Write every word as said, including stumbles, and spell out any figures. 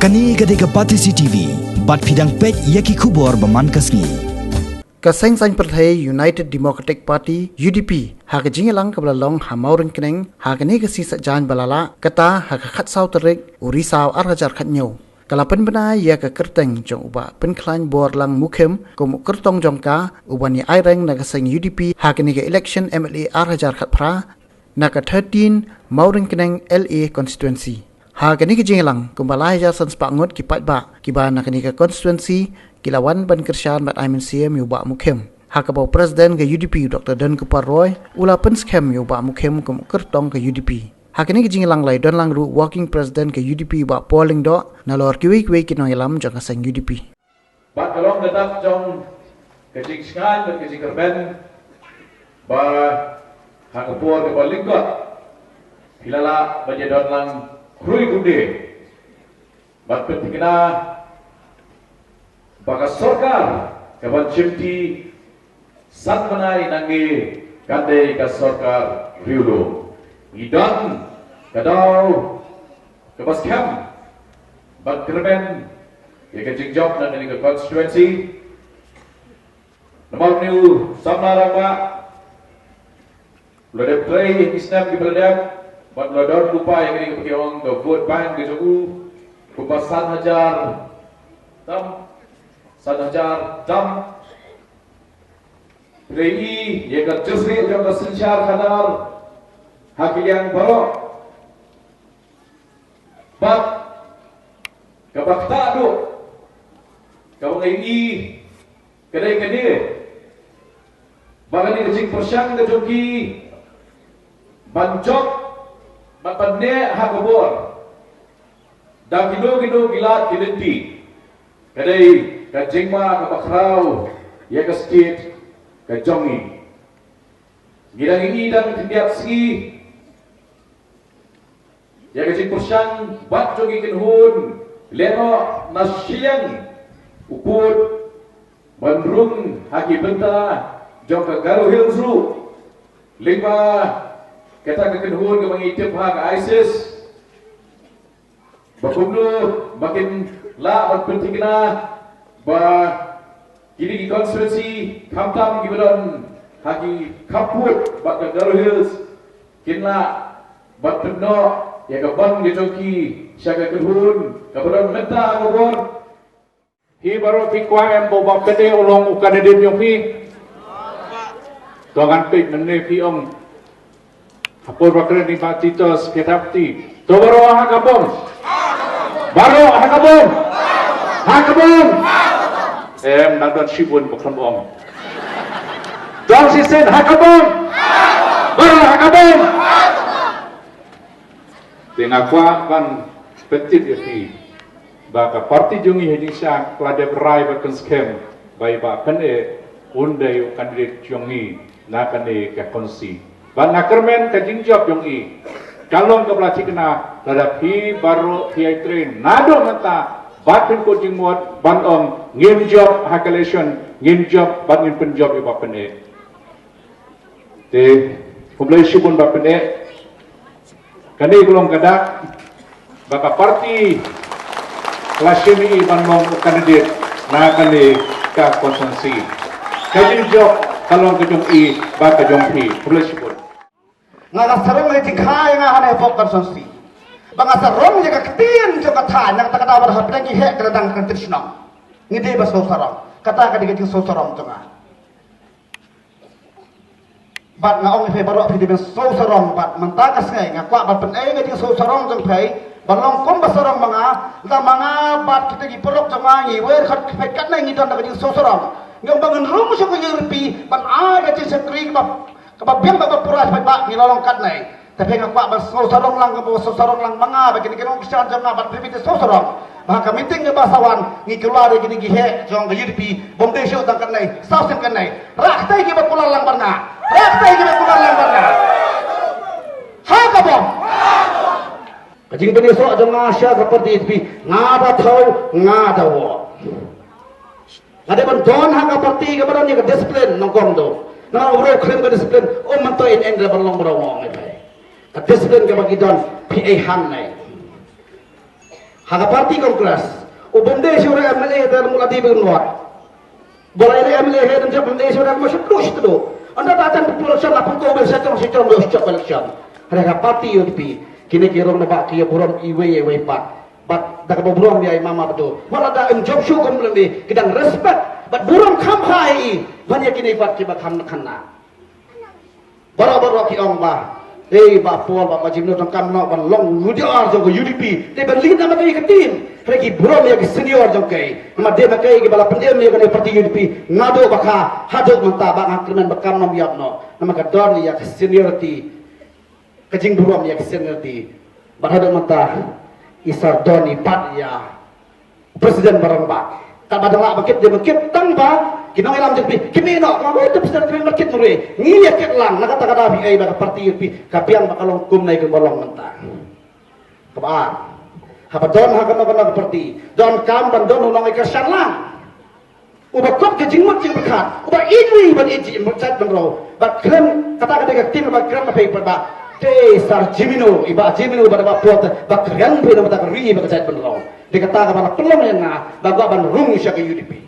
Kane ka dei ka Batesi T V, bad phi dang peit ïa ki khubor ba man ka sngi. Ka seng saiñ pyrthei United Democratic Party, U D P, ha ka jingïalang kaba la long ha Mawryngkneng, ha kane ka sngi Saitjaiñ ba la lah, kata ha ka khatsaw tarik u Risaw ar hajar khathynñiew, ka la pynbna ïa ka kyrteng jong u Bah Pynkhlaiñ Borlang Mukhim kum u kyrtong jong ka, u ban ïa aireng na ka seng U D P ha kane ka election M L A ar hajar khatphra, na ka thirteen Mawryngkneng L A constituency. Ha kane ka jingïalang, kumba lai hajar san spah ngut ki paidbah kiba na kane ka constituency ki la wan ban kyrshan bad ai mynsiem ïa u Bah Mukhim, ha kaba u President ka U D P, Doctor Donkupar Roy, u la pynskhem ïa u Bah Mukhim kum u kyrtong ka U D P. Ha kane ka jingïalang la ïadon lang ruh u Working President ka U D P, Bah Paul Lyngdoh, nalor kiwei kiwei ki nongïalam jong ka seng U D P. Bad ka long ka dak jong ka jingshngaiñ bad ka jingkyrmen ba ha ka por kaba lyngkot phi la lah ban ïadon lang khrui kumne ban pynthikna ba ka sorkar kaban shimti san bnai na ngi kan dei ka sorkar riewlum. Ngi don ka daw kaba skhem ban kyrmen ïa ka jingjop na kane ka constituency. Namar une u samla rangbah u la dep trei ïa ki snem kiba la dep bad u la don lypa ïa kane kaba ki ong ka vote bank ka jong u, kumba san hajar tam, san hajar tam. Phi la ïohi ïa ka jingrieh jong ka synshar khadar ha ki liang baroh. Bad kaba ktah duh kaba nga ïohi ka dei kane, ba kane ka jingpyrshang ka jong ki ban jop bad ban neh ha ka bor da kino kino ki lad ki lynti, ka dei ka jingma kaba khraw ïa ka state ka jong ngi. Ngi dang ïohi dang khyndiat sngi ïa ka jingpyrshang bad jong ki kynhun lehnoh na shiliang u pud ban rung ha ki bynta jong ka Garo Hills ruh, lyngba kata ka kynhun kaba ngi tip ha ka ISIS. Ba kumno ba kin lah ban pynthikna ba kine ki constituency khamtam kiba don ha ki khappud bad ka Garo Hills kin lah ban pynnoh ïa ka ban ka jong ki sha ka kynhun kaba don mynta ha ka bor. Phi baroh phi kwah em ba u Bah Pyne u long u candidate jong phi? To ngan peit mynne phi ong. Ha por ba kren i Bah Titos Khettapati. To baroh ha ka bom. Baroh ha ka bom. Ha ka bom. Em, nang don shibun ba khlem ong. Dang shisien ha ka bom. Baroh ha ka bom. Te nga kwah ban pyntip ïa phi ba ka parti jong ngi ha jingshisha ka la dep rai bad pynskhem ba i Bah Pyne un dei u candidate jong ngi na kane ka constituency. Bad nga kyrmen ka jingjop jong i ka long kaba la thikna lada phi baroh phi ïatrei naduh mynta bad phin kut jingmut ban ong ngin jop ha ka election, ngin jop bad ngin pynjop ïa i Bah Pyne. Te khublei shibun Bah Pyne. Kane ka long ka dak ba ka parti ka la shim ïa i ban long u candidate na kane ka constituency. Ka jingjop ka long ka jong i bad ka jong phi. Khublei shibun. Nga la sarong ïa i jingkhia ïa nga ha ne pok constituency ba nga sarong ïa ka ktien jong ka thaiñ na kata ka daw ba hapdeng ki heh ka dang ka ktien shnong. Ngi dei ba sngewsarong. Kata ka dei ka jingsngewsarong jong nga. Bad nga ong ïa phi baroh phi dei ban sngewsarong bad mynta ka sngi nga kwah ban pynei ka jingsngewsarong jong phi ban long kum ba sarong ma nga, da ma nga bad kita ki paralok jong nga ngi wer khot phi katne ngi don da ka jingsngewsarong. Ngi ong ba ngin rung sha ka ïing ri phi ban ai ka jingshakri kaba kaba biang kaba pura phi ba ngi la long katne. Te phi nga kwah ban sngewsarong lang kaba sngewsarong lang ma nga bad kine ki nongkyrshan jong nga bad phi phi te sngewsarong. Ba ha ka meeting kaba sa wan ngi kular ïa kine ki heh jong ka U D P bym dei shuh tang katne, saw sien katne. Rah kata kiba kular lang bad nga. Rah kata kiba kular lang bad nga. Ha ka bom. Ka jingpynïasoh jong nga sha ka parti U D P nga da thaw nga da wad. Nga dei ban don ha ka parti kaba don ïa ka discipline nyngkong do. Nga u briew khlem ka discipline um myntoi in eng da ban long briew mo ngi phi. Ka discipline kaba ngi don phi ei hangne. Ha ka party Congress, u bym dei shuh re M L A te mula di bin wat. Ba la ïaleh M L A hi dang jop M L A shuh re ma shuh shuh tu. Ynda ta jan population la pun ko bin sa chong sa chong do chop election. Hynrei ka party U D P, kine ki rong ba ki ïa burom iwei ïa iwei pat. Bad da kaba burom ïa i Mama Badu. Wat la da im jop shuh kum lem ki dang respect. Bad burom kham kha ïa i. Ban ïa kine pat kiba kham na khanna. Baroh baroh ki ong ba, ei, Bah Paul, Bah, Bah Jimno, tang kam noh ban long leader jong ka U D P. Te ban leit namar ka team, hynrei ki burom ïa ki senior jong ka. Namar dei ma ka kiba la pynim ïa ka party U D P naduh ba kha haduh mynta, ba nga kyrmen ba kam nym ïap noh. Namar ka don ïa ka seniority, ka jingburom ïa ka seniority. Bad haduh mynta i Sir Don i bat ïa President ba rangbah. Katba dang lah ba kit dei ba kit, tang ba ki nongïalam jong phi kim ïeh noh, ka wei te President kim ïeh ba kit marwei. Ngi ïa kit lang, na kata ka daw phi ai ba ka party U D P ka biang ba ka long kumne kumba long mynta. Kaba ar, haba don ha kano kano ka party, donkam ban don u nongïakyrshan lang, uba kut ka jingmut jingpyrkhat, uba ïeit ri ban ïeit jingmut, jait bynriew. Ba kren, kata ka dei ka ktien ba kren na phi ba, te Sir Jemino, i Bah Jemino bad Bah Paul te ba kren phi na bynta ka ri bad ka jait bynriew. Dei kata kaba la pynlong ïa nga ba nga ban rung sha ka U D P.